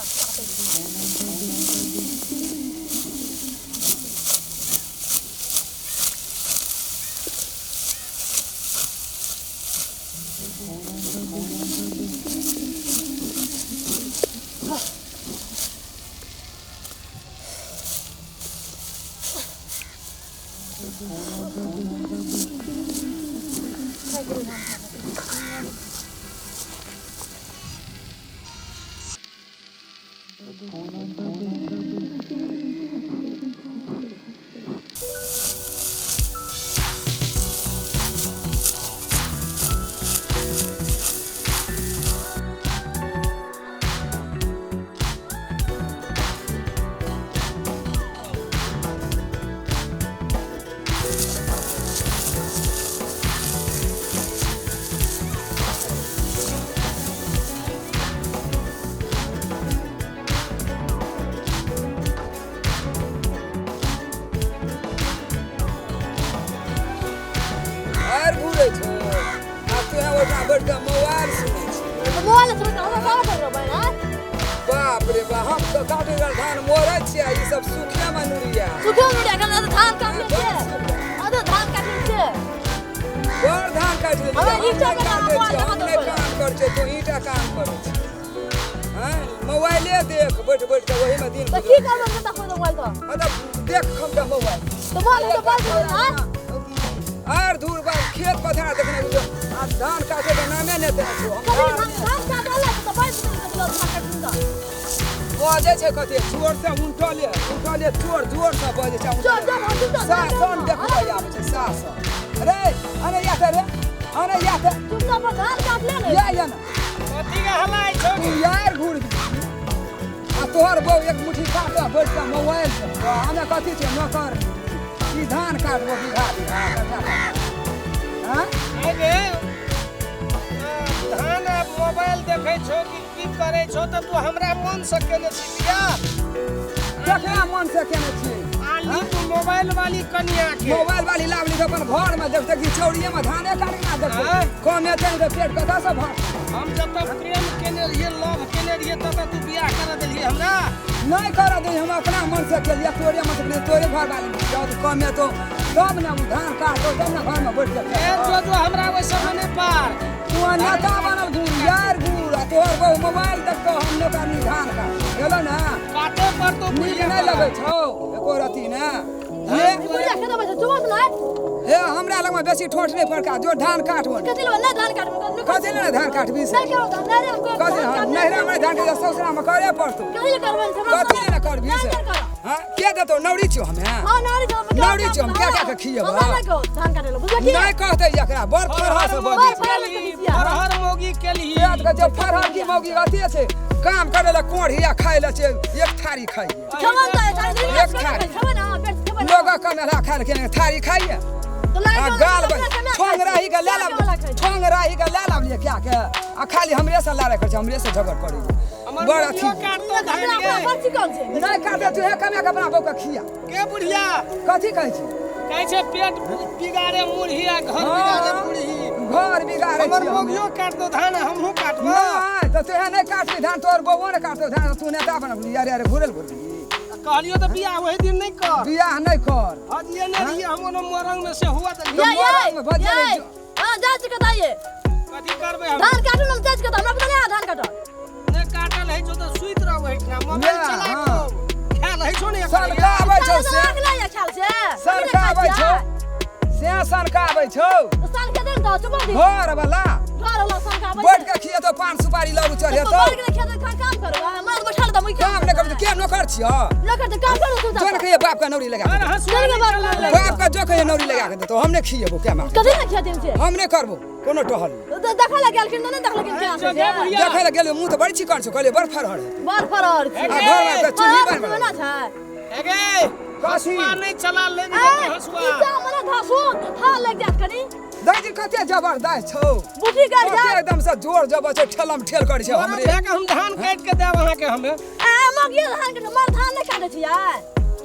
काटै छी। आर घुरै छौ आ तू ओहिठाम बैठ कऽ मोबाइल सुनै छी। तऽ मोबाइल सुनै तऽ हमरा बाबा करबै ना। बाप रे बाप, हम तऽ काटै काल धान मोरै छियै, ई सब सुखिया मे नुरिया। सुखो मुड़िया कर धान काटले छै। अरे धान काटले छै। बड़ धान काटि लेलियै। हमरा हम ईंटा नहि के काटै मोबाइल छियै, हम देखा नहि दो। काम करै छियै, तू ईंटा काम करै छी। हँ, मोबाइले देख बैठ बैठ कऽ ओहीमे दिन तऽ की गुजरै। करबै हम देखबै मोबाइल तऽ? हँ, तऽ देख हम तऽ मोबाइल। तऽ मोबाइल तऽ बंद हो ना। आर दूर बार खेत पथार देखने बुझो आ धान काटे के नामे नहि दै छौ। हम कभी धान धान धान काटल तऽ बंद कर देलक धान काटल तऽ। बजै छै कथी जोर से, उल्टले उल्टले जोर जोर से बजै छै। जोर जोर हम चुपचाप सासन देखबै आबै छै सासन। रे अरे या ते रे, अरे या ते। चुपचाप धान काटले ने। या या ना। कथी के हलाइ छौ? तू यार घूर आ तोहर बहू एक मुट्ठी काट बैठ कऽ मोबाइल से। हमे कथी छियै नौकर? ई धान काटबो बीघा बीघा कट्ठा कट्ठा। हाँ? अरे धान आ मोबाइल देखै छौ कि की करै छौ? तऽ तू हमरा मन से केने छी बियाह? केकरा मन से केने छियै? आली तू मोबाइल वाली कनिया के। मोबाइल वाली लावली तऽ अपन घर में देखते कि चौड़िए में धाने काटे ना देखते। हाँ? कम एतै तऽ पेट कतऽ से भरतै? हम जब तक प्रेम केने रहियै, लव केने रहियै, तब तक तू बियाह कर देलियै हमरा? नहीं करऽ दे, हम अपना मन से केलियै, तोरे मन से केलियै, तोरे घर वाली में जाओ तऽ कम एतौ तब ने उ धान काटतो तब ने घर में बैठ के। ए जो जो, हमरा ओहि सब नहि पार। तू नेता बनल घूर यार घूर आ तोहर बहु मोबाइल देखतो, हम नौकरानी धान काट गेलो ना। काटे पर तो। नीक नहि लगै छौ एको रत्ती ने ले। बुढ़िया खेत में चुपत ना। हे, हमरा लगमे बेसी ठोठ नहि फड़का जो, धान काटबो। कथी ले ना धान काटबो? कथी ले धान काटबी से? नहीं करो धान नहीं रे हमको। कथी नहिरा में धान के ससुरा में करे पड़तो। कथी ले करबै से? कथी ले करबी से? हाँ, के देतो? नौरी छियो हमे? हां, नौरी छौ। नौरी छियो हम, क्या क्या के खियेबो? हमरा नहीं कहो धान काटे ले, बुझल की? नहीं कहते एकरा, बड़ फरहा से बजै छै। फरहर मौगी केलही। पेट के जे फरहर की मौगी अथी छै, काम करे ले कोढ़ी आ खाय ले छै एक थारी खाइए। खेबन तऽ थारी दिन एक थारी। खेबन ना पेट खेबन। लोग कमेला खाय ले के थारी खाइए तो लाग आ गाल ठोंग राही के ले लाब, ठोंग राही के ले लाब क्या के आ खाली हमरे से लड़ाई करै छै, हमरे से झगड़ करै छै। हमर बड़ अथी मौगियो काटतो धान के। नहीं काटे तू, हे कमे के अपना बहू के खिया। के बुढ़िया? कथी कहै छी? कहै छै पेट बिगाड़े मुरही आ घर बिगाड़े मुरही। घर बिगाड़े हमर छियै हमे। मौगियो काटतो धान, हमहूँ काटबो। नहीं तऽ तोहे नहि काटबी धान, तोहर बउओ नहि काटतो धान, तू नेता बनबली अरे अरे घुरल घुरली। कहलियो तऽ बियाह ओहि दिन नहि कर। बियाह नहि कर। हजिए नहि रहियै हम, ओना मोरंग में से हुआ तऽ ये ये मोरंग में भजिया ये नहि। हां, जा चुके ताइए। कथी करबै हम? धान काटू ना, जा चुके हमरा पता नहीं धान काटो। नहि काटल है छौ तऽ सुति रहू एहिठिना, मोबाइल ना, चला हाँ। कऽ खायल है छौ ने एकर? सनकाबै छौ से। आग लागे ख्याल से। सनकाबै छौ से, सनकाबै छौ। साल के दिन तो चुप दी। घर वाला। घर वाला सनकाबै। बैठ के खिएतौ, पान सुपारी लड़ू चढ़ेतौ। बैठ के खेत काम करबा मार बैठल त मुई। काम नहि करबै तऽ के नौकर छियौ? नौकर त काम करू तू। जो ने कहिए बाप के नौरी लगा अरे के। हँसुआ चल गे नहि बाप चला लगा। बाप के जो कहिए नौरी लगा के देतौ, हम नहि खिएबो क्या मार। कथी ने खेतिन से? हम नहि करबो कोनो टहल नहि। तो देखा लग गेलखिन त नहीं देखलखिन केना जो से। गे बुढ़िया। देखै लए गेलियै, मुँह तऽ बड़ चिकन छौ, कहलियै बड़ फरहर है। बड़ फरहर छी। आ घर में चूल्ही बन ना छै। एगे कथी? हँसुआ नहि चला ले। ए हँसुआ ई मने धासु था लग जात कनी। दाइ कते जबरदस्त छौ। बुटी कर कते जा। एकदम से जोर जबर छै, ठेलम ठेल करै छै हमरे। लए कऽ हम धान काटि के देब अहाँके हमे। ए मगियो धान के मार धान नहीं काटे छियै।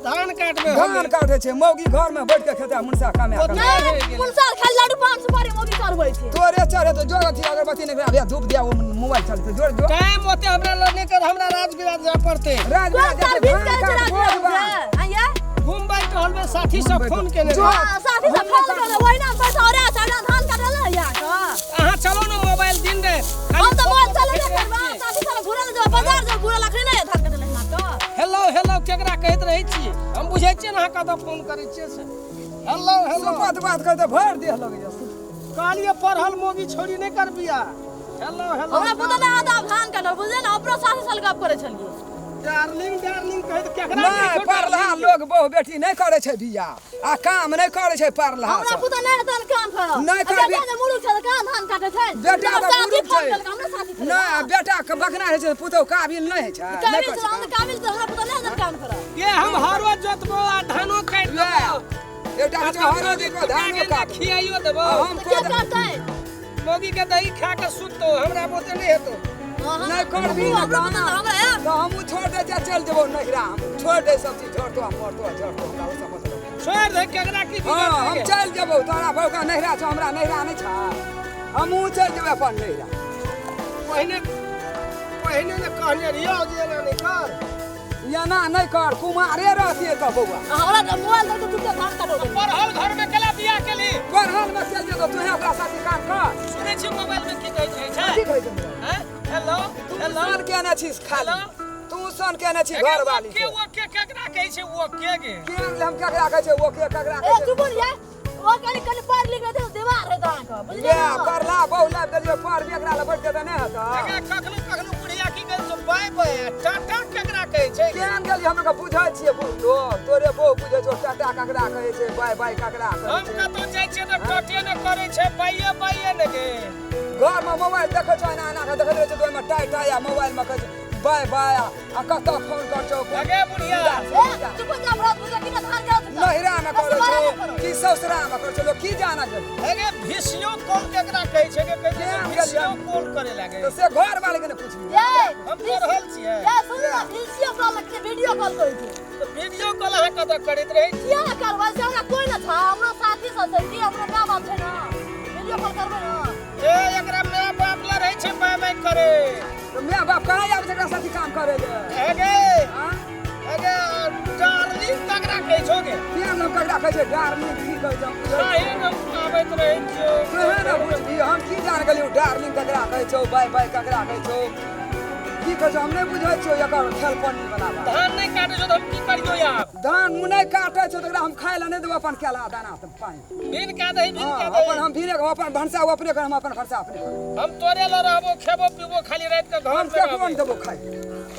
धान काटबे। धान काटे छै मौगी, घर में बैठ के खेता मुनसा कमे कमे। नहीं, मुनसा खाली लाडू पान सुपारी मौगी चढ़बै छै। तोरे चढ़े तो जोर अथी अगरबत्ती नहीं अभी धूप दिया, वो मोबाइल चलते जोर जोर। टाइम होते हमरा लड़ने कर, हमरा राज बिराज जा पड़ते। राज कोन बिराज सर्विस धान करै छै काट राज बोझ बा। बिराज आइया? घुमबै टहलबै, साथी सब फोन केने जो। रहै। हाँ, साथी सब फोन करे ओहिना पैसा ओरा छै, धान काटल है या के। अहाँ चलो ने मोबाइल दिन रे। हम तऽ मोबाइल चलेबे करबै, साथी सब घुरल जेबै, बाजार जेबै घुरल, अखनी नहि धान काटल है के। हेलो हेलो केकरा कहैत रहै छियै? हम बुझै छियै ने अहाँ कतऽ फोन करै छियै से। हेलो हेलो सुपत बात करते भरि देह लगैया। कहलियै पढ़ल मोगी छोड़ी नहि कर बिया। हेलो हेलो हमरा पुतोह नहि आता आब धान काटल, बुझलियै ने? अपनो साथी साल गप करै छलियै। डार्लिंग डार्लिंग कहैत केकरा नहीं कहै छौ पढ़लहा डार्लिंग? लोग बहु बेटी नहीं करे छै बियाह आ काम नहीं करे छै पढ़लहा हमरा सब। पुतोह नहि हेतन काम करऽ। नहि करबी। बेटा जे मुरुख छै तऽ कहाँ धान काटै छै? बेटा हमर तऽ साथी मुरुख फोन छै। केलक, हमरा साथी फोन नहीं आ केलक। बेटा के बकना होइ छै, पुतोह काबिल नहीं होइ छै, नहीं काबिल करै छै, छै हम काम। काबिल तऽ हमरा पुतोह नहि हेतन काम करऽ। ये हम हरो जोतबो आ धानो काटि ले, देबो। एकटा होइ छै हरो देबो धानो काटबो। खियाइयो देबो। आ हम तऽ के कोदा करतै? मौगी के दही खा के सुततो, हमरा बोते नहि हेतो। नहीं करबी ना हमरा पुतोह गाना। हमरा आयब। तऽ हमहूँ छोड़ दे छै, चलि जेबो नहिरा। हम छोड़ दे सब चीज, झड़तो आ मरतो आ झड़तो, हमरा ओहिसँ मतलब। छोड़ि दे, केकरा की हाँ बिगड़तै हम गे? चलि जेबो। तोरा बौका नहिरा छौ, हमरा नहिरा नहि छै। हमहूँ चलि जेबै अपन नहिरा। पहिने पहिने ने कहने रहियो जे एना नहि कर। एना नहि कर, कुमारे रहतियै तऽ बौआ। हमरा तऽ मोबाइल दऽ के चुपचाप धान काटो। पढ़ल घर में केला बियाह केली? पढ़ल मे चलि जेतौ, तोहे ओकरा साथे काम कर। सुनै छी मोबाइल में की कहै छै? की कहै छै? हैं? हेलो तू हेलो सन केने छिस खाली, तू सन केने छी एगे घर वाली ओके ओके केकरा कहै छै ओके गे? के हम केकरा कहै छै ओके, केकरा ए कहै छै? चुप ये, ओ कनि कनि पढ़ लिख लेतै तऽ दिमाग रहतै अहाँके, बुझलियै ले ने? पढ़ला बहु लाबि देलियै, पढ़ एकरा लए बैठ के तऽ नहि हेतौ। एगे कखनो कखनो बुढ़िया की कहै छै बाय बाय आ टाटा केकरा कहै छै? केहन गेली हम के बुझै छियै बुझलो, तोरे बहु बुझै छौ टाटा ककरा कहै छै, बाय बाय ककरा कहै हम छै। कतौ जाइ छियै तऽ टटे ने करै छै, बाइये बाइये ने गे। घर में मोबाइल देखै छौ, एना एना के देखैत रहै छौ, तऽ ओहिमे टाइ टाइ आ मोबाइल में कहै छै बाय बाय आ कतऽ फोन कर छौ? एगे बुढ़िया। ए चुप जा, भरत बुझा कि ना धान काटो। नहिरा में करै छौ कि ससुरा में करै छौ, लोक की जाना गेल? एगे भिसियो कॉल केकरा कहै छै गे? कहै छै केहन भिसियो गेलियै? कॉल करे लागे। तऽ से घर वाले के ने पुछबी। ए हम पढ़ल छियै। ए सुन ना, वीडियो कॉल के वीडियो कॉल करै छै। तऽ वीडियो कॉल अहाँ कतऽ करैत रहै छी? किया ना करबै से? हमरा कोइ ना छ, हमरो साथी सब छै की, हमरो माय बाप छै ना, वीडियो कॉल करबै ना। ए एकरा my बाप ला रहै छै बाय बाय करे। तऽ my बाप कहाँ आबै छै एकरा साथी काम करै ले? एगे आँ? एगे डार्लिंग केकरा कहै छौ गे? केहन हम ककरा कहै छै डार्लिंग, की कहै छै हम बुझै छियै। काहे ने आबैत रहै छियौ? तोहे ने बुझबी, हम की जान गेलियौ डार्लिंग ककरा कहै छौ, बाय बाय ककरा कहै छौ, की कहै छौ, हम नहि बुझै छियौ एकर खेलपनी वाला बात। धान नहि काटै छौ तऽ हम की करियौ आब? धान नहि काटै छौ तऽ ओकरा हम खाय लए नहि देबो, अपन केला दाना तऽ पानि। बिन का दही बिन हाँ का अपन दही। हम भीने अपन भनसा ओ अपने कर, हम अपन भनसा अपने कर। हम तोरे लऽ रहबो, खेबो पीबो, खाली राति के घर हम में केकरो नहि रहबो। देबो खाय।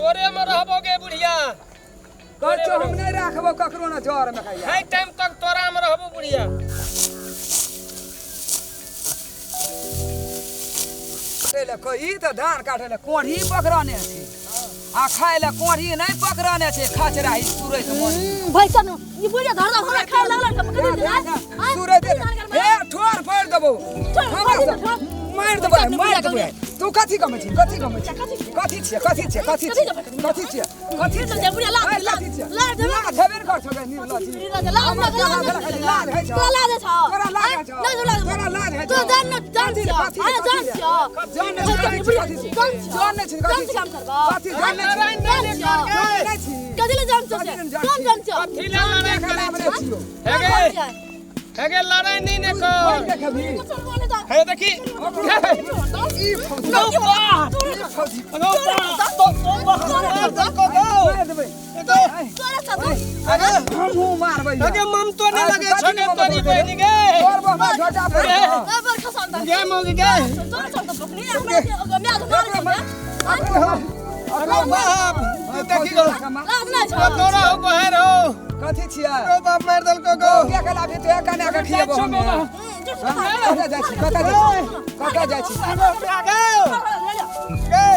तोरे में रहबो गे बुढ़िया। कहै छौ हम नहि राखबो ककरो ने जर में खाइया। खाइ टाइम तक तोरा में रहबो बुढ़िया। काटै लए ई तऽ धान काटै लए कोढ़ी पकड़ने छै आ खाय लए कोढ़ी नहि पकड़ने छै, खचरा ई तुरैत मन। भैसन ई बुढ़िया धरदा हमरा खाय लागल तऽ कथी दिना? तुरैत हे ठोर फोड़ि देबो, हमरा से मारि देबो, मारि देबो। तू कथी कमै छी? कथी कमै छी? कथी छियै? कथी छियै? कथी छियै? कथी छियै? कथी छियै? लाज कथी छियै? लाज लाज हेबे ने कर छौ गे निर्लज्ज। हमर केला भेला खाली लाज होइ छौ? तोरा लाज छौ? तोरा लाज होइ छौ? नहि लाज। तोरा लाज होइ तू छौ? जान न जान कथी छियौ। कथी अरे जान कथी छियौ। जान नहि छी, कथी छी? कथी छी? जान छियौ। जान नहि छी, कथी जान छी? छी काम करबो। कथी जान नहि छी? जान छियौ। जान नहि छी। कथी ले जान छियौ से? कथी ले जान कोन छी? जान छियौ? कथी लए लड़ाइ करै करै छी? छियौ? हेगे हेगे लड़ाइ नहि ने कर। बैठ के खेबही? हे देखी। ई फौजी, गौ बा ई फौजी। गौ बा तो मार देलको गौ। मारि देबै। अरे हमहूँ मारबै। अगे ममतो नहि लगे छौ गे तोरी बहिनी गे। तोर बहमा झोटा पर। गे मौगी गे। अरे बाप ई देखी गौ। तोरा हो बहर हो। कथी छियै? गौ बाप मार देलको गौ। के केला भी तो कना के खियेबो हम? कतऽ जाइ छी? कतऽ जाइ छी? कतऽ जाइ छी? गे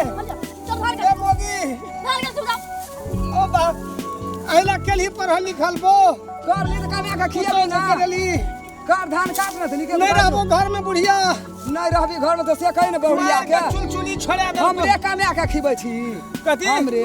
गे गे मौगी ओ बाप अहिला केलही पढ़ल लिखल बो? कर ली तऽ कना के खियेबी ना? करेली कर धान काट ने तऽ निकल। नहीं रहबो घर में बुढ़िया। नहीं रहबी घर में तऽ से कही ने बहुरिया के चुलचुली छोड़ा दे। हमरे कमा के खिबै छी। कथी? हमरे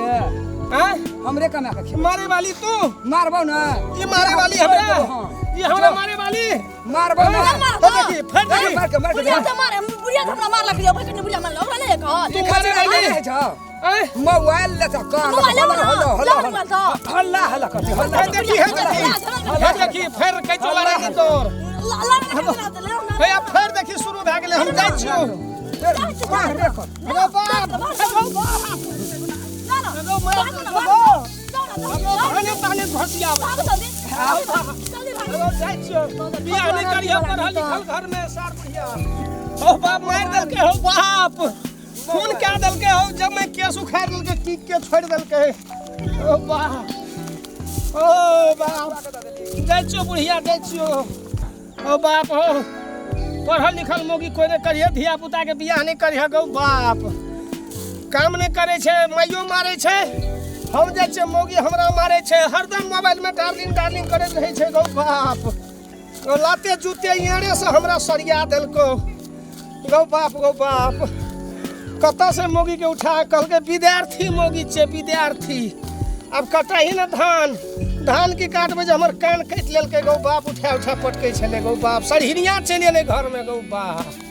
आँय? हमरे कमा के खेबो। मारे वाली तू? मारबो ना। ई मारे वाली हमरा? हाँ। ई हमरा मारे वाली? मारबो ना। मारबो। हे देखी, फेर देखी। मार के मार के। बुढ़िया से मारे, बुढ़िया से हमरा मारलक यौ, भैया बुढ़िया मारलक, ओकरा नहि कहत। तू मारे वाली? नहीं छौ। आँय? मोबाइल ले तो कान मोबाइल लेबो ना, हल्ला हल्ला लेबो ना तो। हल्ला हल्ला करते हल्ला। हे देखी, हे देखी, हे देखी, फेर कैचो मारे की तोर। हे आब फेर देखी शुरू भए गेलै, हम जाइ छियौ। मार रे कर। हेलो बाप, हेलो बाप। हेलो मार, हेलो। ताने ताने घोसियाबै। हेलो जाइ छियौ। बियाह नहि करियौ पढ़ल लिखल घरमे सार बुढ़िया। हो बाप मारि देलकै, हो बाप। खून कए देलकै, हो जब मैं केस उखाड़ि देलकै, टीक के छोड़ि देलकै। ओ बाप, ओ बाप। जाइ छियौ बुढ़िया, जाइ छियौ। ओ बाप हो, पढ़ल लिखल मौगी कोइ नहि करिहे, धिया पुताके बियाह नहि करिहे गौ बाप। काम नहि करै छै, माइयो मारै छै। हम जाइ छियै, मौगी हमरा मारै छै, हरदम मोबाइलमे डार्लिंग डार्लिंग करैत रहै छै गौ बाप। ओ लाते जूते इहरे से हमरा सरिया देलकौ गौ बाप, गौ बाप। कतऽसँ मौगीके उठा कहलकै विद्यार्थी मौगी छै विद्यार्थी। आब कटही ने धान, धान की काटबै जे हमर कान काटि लेलकै गौ बाप। उठा उठा पटकै छलै गौ बाप। सरहिनिया चलि एलै घरमे गौ बाप।